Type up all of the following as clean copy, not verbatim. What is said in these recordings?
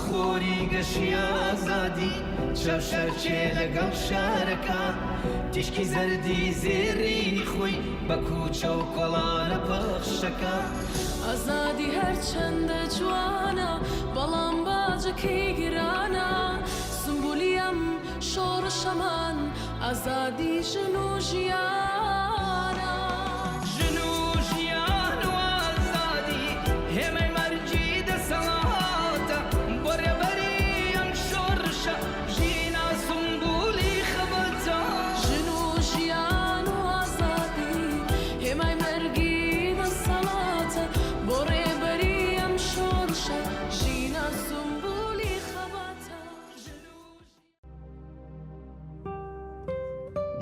خۆری گەشی ئازادی چەو شەرکێ لەگەڵ شارەکە تیشکی زەردی زێڕینی خۆی بە کوچە و کۆڵانە پەخشەکە. ئازادی هەرچەندە جوانە بەڵام باجەکەی گرانە سمبولی ئەم شۆڕشەمان ئازادی ژن و ژیانە. ژن و ژیان و ئازادی هێمای مەرگی دەسەڵاتە بۆ ڕێبەری ئەم شۆڕشە ژینا سمبولی خەباتە. ژن و ژیان و ئازادی هێمای مەرگی دەسەڵاتە بۆ ڕێبەری ئەم شۆڕشە ژینا سمبولی خەباتە.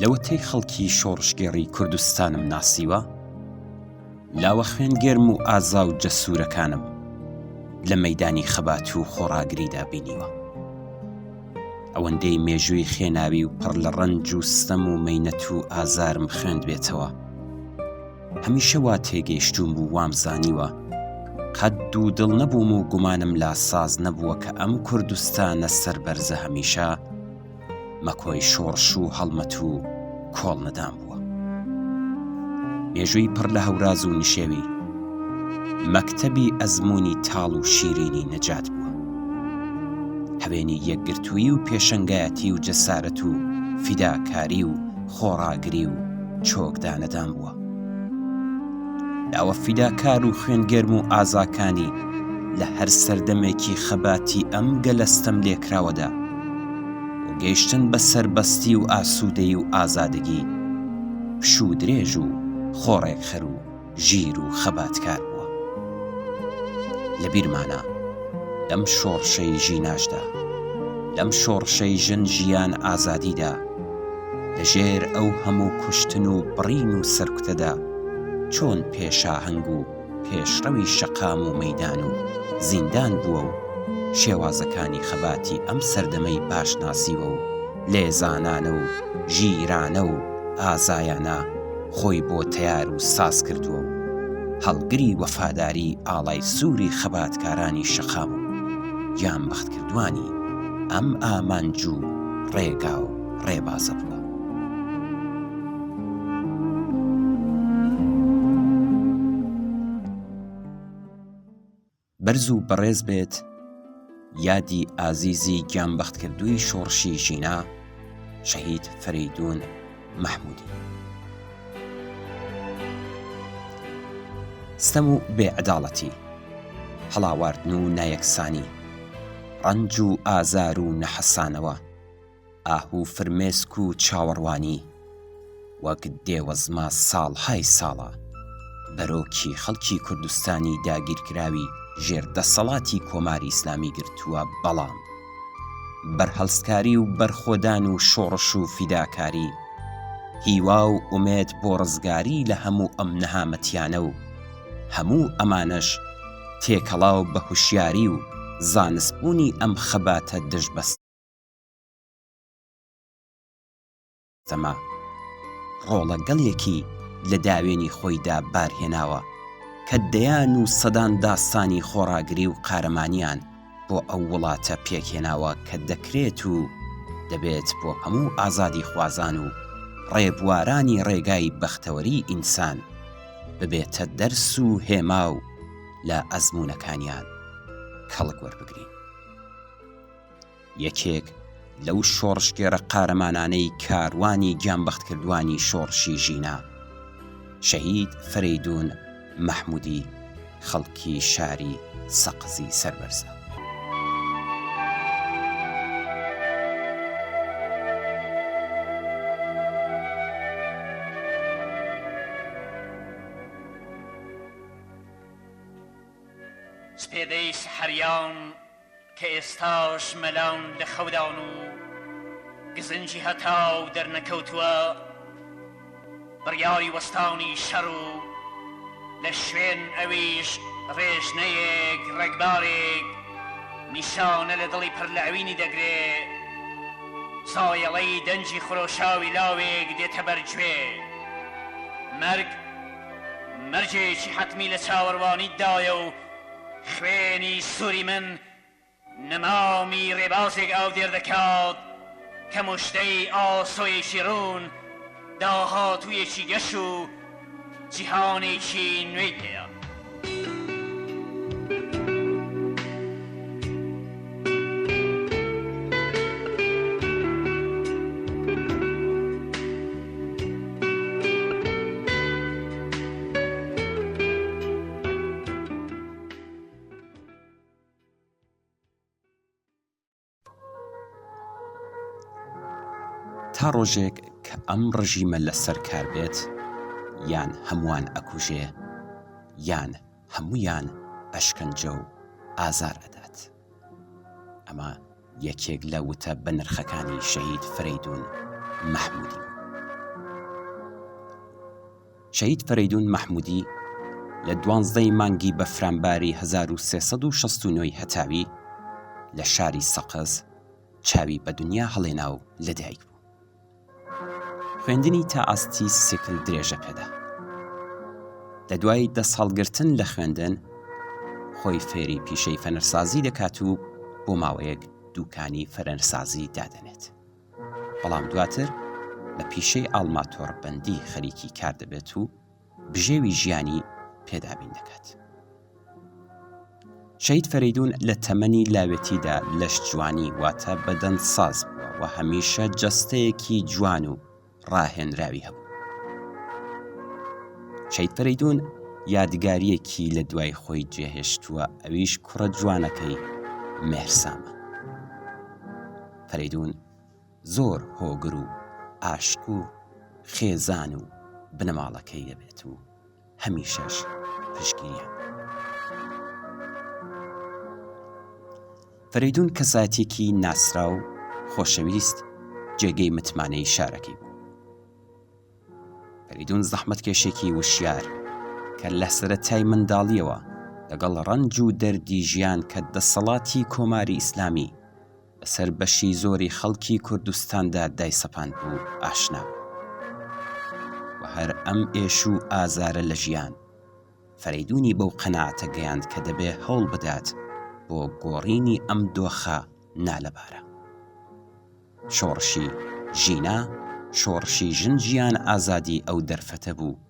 لەوەتەی خەڵکی شۆڕشگێڕی کوردستانم ناسیوە لاوە خوێن گەرم و ئازا و جەسوورەکانم لە مەدانی خەبات و خۆڕاگریدا بینیوە ئەوەندەی مێژووی خێناوی و پڕ لە ڕەنج و ستەم و مەینەت و ئازارم خوێندبێتەوە هەمیشە وا تێگەیشتووم و وام زانیوە قەت دوودڵ نەبووم و گومانم لا ساز نەبووە کە ئەم کوردستانە سەربەرزە هەمیشە مەکۆی شۆڕش و هەڵمەت و کۆڵنەدان بووە. مێژووی پڕ لە هەوراز و نشێوی، مەکتەبی ئەزموونی تاڵ و شیرینی نەجات بووە. هەوێنی یەکگرتوویی و پێشەنگایەتی و جەسارەت و فیداکاری و خۆڕاگری و چۆکدانەدان بووە. لاوە فیداکار و خوێنگەرم و ئازاکانی لە هەر سەردەمێکی خەباتی ئەم گەلە ستەملێکراوەدا بۆ گەیشتن بە سەربەستی و ئاسوودەیی و ئازادگی پشوو درێژ و خۆڕێکخەر و ژیر و خەباتکار بووە. لە بیرمانە لەم شۆڕشەی ژیناشدا، لەم شۆڕشەی ژن ژیان ئازادیدا، لە ژێر ئەو هەموو کوشتن و بڕین و سەرکوتەدا چۆن پێشاهەنگ و پێشڕەوی شەقام و مەیدان و زیندان بووە و شێوازەکانی خەباتی ئەم سەردەمەی باش ناسیوە و لێزانانە و ژیرانە و ئازایانە خۆی بۆ تەیار و ساز کردووە و هەڵگری وەفاداری ئاڵای سووری خەباتکارانی شەقام و گیانبەختکردووانی ئەم ئامانج و ڕێگا و ڕێبازە بووە. بەرز و بەڕێز بێت یادی ئازیزی گیانبەختکردووی شۆڕشی ژینا شەهید فەرەیدوون مەحموودی. ستەم و بێ عەداڵەتی، هەڵاواردن و نایەکسانی، ڕەنج و ئازار و نەحەسانەوە، ئاه و فرمێسک و چاوەڕوانی وەک دێوەزمە ساڵهای ساڵە بەرۆکی خەڵکی کوردستانی داگیرکراوی ژێر دەسەڵاتی کۆماری ئیسلامی گرتووە بەڵام بەرهەڵستکاری و بەرخۆدان و شۆڕش و فیداکاری هیوا و ئومێد بۆ ڕزگاری لە هەموو ئەم نەهامەتیانە و هەموو ئەمانەش تێکەڵاو بە هوشیاری و زانستبوونی ئەم خەباتە دژ بە ستەمە ڕۆڵە گەلێکی لە داوێنی خۆیدا بارهێناوە کە دەیان و سەدان داستانی خۆڕاگری و قارەمانیان بۆ ئەو وڵاتە پێکهێناوە کە دەکرێت و دەبێت بۆ هەموو ئازادیخوازان و ڕێبوارانی ڕێگای بەختەوەری ئینسان ببێتە دەرس و هێما و لە ئەزموونەکانیان کەڵک وەربگرین. یەکێک لەو شۆڕشگێڕە قارەمانانەی کاروانی گیانبەختکردوانی شۆڕشی ژینا، شەهید فەرەیدوون مەحموودی خەڵکی شاری سەقزی سەربەرزە. سپێدەی سەحەریان کە ئێستاش مەلان لە خەودان و گزنگی هەتاو دەرنەکەوتووە، بڕیاری وەستانی شەڕ و لە شوێن ئەویش ڕێژنەیەک ڕەگبارێک نیشانە لە دڵی پڕ لە ئەوینی دەگرێ، زایەڵەی دەنگی خرۆشاوی لاوێک دێتە بەر گوێ. مەرگ مەرگێکی حەتمی لە چاوەڕوانیتدایە و خوێنی سووری من. نەمامی ڕێبازێک ئاودێر دەکات کە مژدەی ئاسۆیەکی ڕوون، داهاتوویەکی گەش و جیهانێکی نوێی پێیە. تا ڕۆژێک کە ئەم ڕژیمە لەسەر کار بێت یان هەمووان ئەکوژێ یان هەموویان ئەشکەنجە و ئازار ئەدات ئەمە یەکێک لە وتە بەنرخەکانی شەهید فەرەیدوون مەحموودی بوو. شەهید فەرەیدوون مەحموودی لە دوانزدەی مانگی بەفرانباری 1369 ی هەتاوی لە شاری سەقز چاوی بە دنیا هەڵێنا و لەدایک بوو. خوێندنی تا ئاستی سیکل درێژە پێدا. لە دوای دەستهەڵگرتن لە خوێندن، خۆی فێری پیشەی فەنەرسازی دەکات و بۆ ماوەیەک دووکانی فەرەنسازی دادەنێت. بەڵام دواتر بە پیشەی ئاڵماتۆڕبەندی خەریکی کار دەبێت و بژێوی ژیانی پێدابین دەکات. شەهید فەرەیدوون لە تەمەنی لاوێتیدا لەش جوانی واتە بەدەن ساز بووە و هەمیشە جەستەیەکی جوان و ڕاهێنراوی هەبوو. شەهید فەرەیدوون یادگارییەکی لە دوای خۆی جێهێشتووە ئەویش کوڕە جوانەکەی مێهرسامە. فەرەیدوون زۆر هۆگر و ئاشق و خێزان و بنەماڵەکەی دەبێت و هەمیشەش پشتگیریان بوو. فەرەیدوون کەسایەتیەکی ناسراو، خۆشەویست، جێگەی متمانەی شارەکەی بوو. فەریدون زەحمەتکێشێکی وشیار کە لە سەرەتای منداڵیەوە لەگەڵ ڕەنج و دەردی ژیان کە دەسەڵاتی کۆماری ئیسلامی بەسەر بەشی زۆری خەڵکی کوردستاندا دایسەپاندبوو ئاشنا بوو و هەر ئەم ئێش و ئازارە لە ژیان فەرەیدوونی بەو قەناعەتە گەیاند کە دەبێ هەوڵ بدات بۆ گۆڕینی ئەم دۆخە نالەبارە. شۆڕشی ژینا، شۆڕشی ژن ژیان ئازادی ئەو دەرفەتە بوو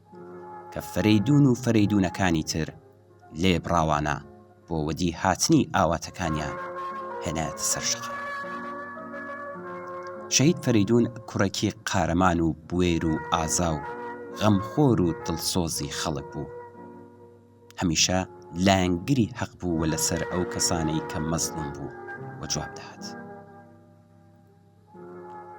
کە فەرەیدوون و فەرەیدوونەکانی تر لێبڕاوانە بۆ وەدی هاتنی ئاواتەکانیان هێنایەتە سەر شەقام. شەهید فەرەیدوون کوڕێکی قارەمان و بوێر و ئازا و غەمخۆر و دڵسۆزی خەڵک بوو. هەمیشە لایەنگری حەق بوو و لەسەر ئەو کەسانەی کە مەزڵوم بوو وە جواب دەهات.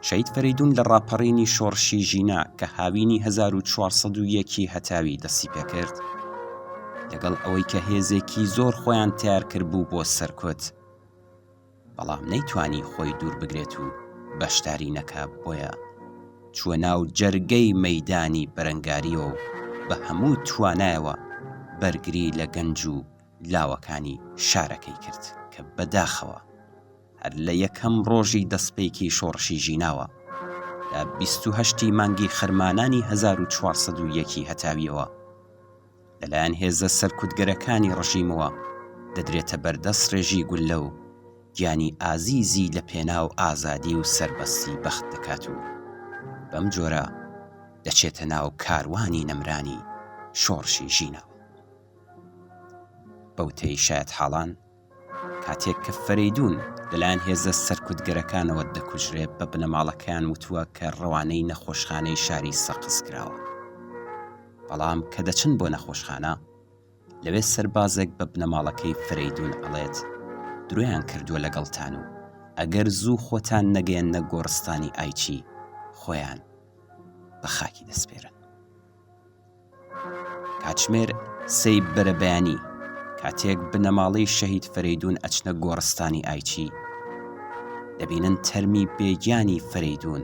شەهید فەرەیدوون لە ڕاپەڕینی شۆڕشی ژینا کە هاوینی 1401 ی هەتاوی دەستی پێکرد، لەگەڵ ئەوەی کە هێزێکی زۆر خۆیان تەیار کردبوو بۆ سەرکوت، بەڵام نەیتوانی خۆی دوور بگرێت و بەشداری نەکا بۆیە چووە ناو جەرگەی مەیدانی بەرەنگاریەوە و بە هەموو توانایەوە بەرگری لە گەنج و لاوەکانی شارەکەی کرد کە بەداخەوە هەر لە یەکەم ڕۆژی دەستپێکی شۆڕشی ژیناوە لە 28 ی مانگی خەرمانانی 1401 ی هەتاویەوە لەلایەن هێزە سەرکوتگەرەکانی ڕژیمەوە دەدرێتە بەر دەستڕێژی گوللە و گیانی ئازیزی لە پێناو ئازادی و سەربەستی بەخت دەکات و بەم جۆرە دەچێتە ناو کاروانی نەمرانی شۆڕشی ژیناوە. بەوتەی شایەتحاڵان، کاتێک کە فەرەیدوون لەلایەن هێزە سەرکوتگەرەکانەوە دەکوژرێ بە بنەماڵەکەیان وتووە کە ڕەوانەی نەخۆشخانەی شاری سەقز کراوە. بەڵام کە دەچن بۆ نەخۆشخانە، لەوێ سەربازێک بە بنەماڵەکەی فەرەیدوون ئەڵێت درۆیان کردووە لەگەڵتان و ئەگەر زوو خۆتان نەگەیەننە گۆڕستانی ئایچی خۆیان بە خاکی دەسپێرن. کاتژمێر سێی بەرەبەیانی کاتێک بنەماڵەی شەهید فەرەیدوون ئەچنە گۆڕستانی ئایچی دەبینن تەرمی بێگیانی فەرەیدوون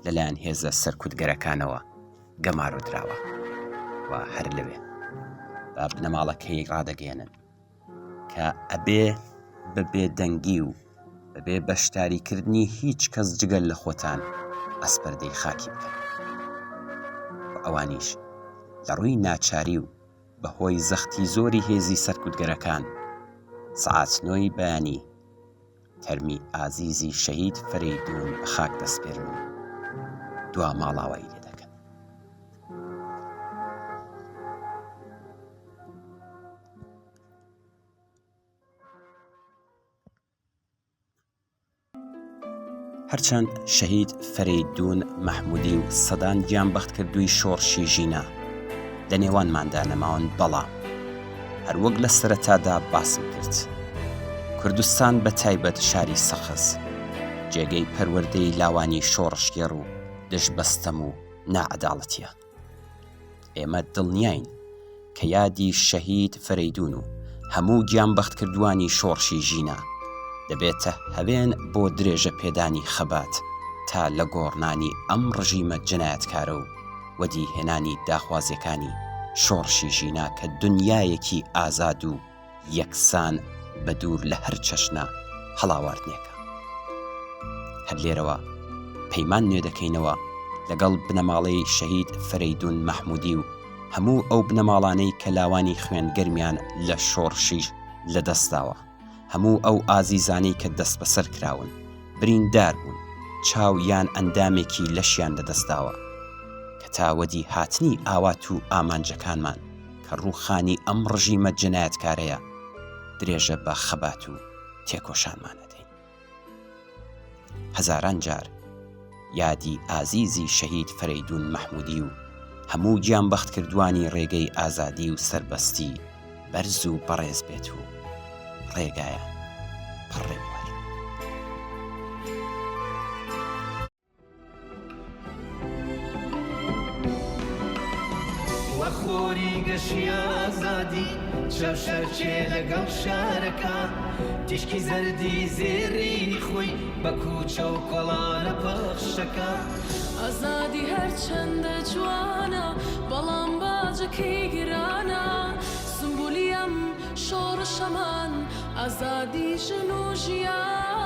لەلایەن هێزە سەرکوتگەرەکانەوە گەمارۆ دراوە و هەر لەوێ بە بنەماڵەکەی ڕادەگەیەنن کە ئەبێ بە بێدەنگی و بەبێ بەشداریکردنی هیچ کەس جگەل لە خۆتان ئەسپەردەی خاکی بکەن و ئەوانیش لە ڕووی ناچاری و بەهۆی زەختی زۆری هێزی سەرکوتگەرەکان سەعات نۆی بەیانی. تەرمی ئازیزی شەهید فەرەیدوون بە خاک دەسپێرن و دوا ماڵاوایی لێ دەکەن. هەرچەند شەهید فەرەیدوون مەحموودی و سەدان گیانبەختکردووی شۆڕشی ژینا لە نێوانماندا نەماون بەڵام هەروەک لە سەرەتادا باسم کرد کوردستان بە تایبەت شاری سەقز جێگەی پەروەردەی لاوانی شۆڕشگێڕ و دژ بە ستەم و ناعەداڵەتیە. ئێمە دڵنیاین کە یادی شەهید فەرەیدوون و هەموو گیانبەختکردووانی شۆڕشی ژینا دەبێتە هەوێن بۆ درێژە پێدانی خەبات تا لە گۆڕنانی ئەم ڕژیمە جەنایەتکارە و وەدی هێنانی داخوازیەکانی شۆڕشی ژینا کە دنیایەکی ئازاد و یەکسان بە دوور لە هەر چەشنە هەڵاواردنێکە. هەر لێرەوە پەیمان نوێ دەکەینەوە لەگەڵ بنەماڵەی شەهید فەرەیدوون مەحموودی و هەموو ئەو بنەماڵانەی کە لاوانی خوێن گەرمیان لە شۆڕشی لە دەست داوە، هەموو ئەو ئازیزانەی کە دەستبەسەر کراون، بریندار بوون، چاو یان ئەندامێکی لەشیان لە دەست داوە، کە تا وەدی هاتنی ئاوات و ئامانجەکانمان، کە ڕووخانی ئەم ڕژیمە جەنایەتکارەیە، درێژە بە خەبات و تێکۆشانمان ئەدەین. هەزاران جار یادی ئازیزی شەهید فەرەیدوون مەحموودی و هەموو گیانبەختکردووانی ڕێگەی ئازادی و سەربەستی بەرز و بەڕێز بێت و ڕێگایان پڕ ڕێبوار. وە خۆری گەشی ئازادی چەو شەرچێ لەگەڵ شارەکە تیشکی زەردی زێڕینی خۆی بە کوچە و کۆڵانە پەخشەکە. ئازادی هەرچەندە جوانە بەڵام باجەکەی گرانە سمبولی ئەم شۆڕشەمان ئازادی ژن و ژیانە.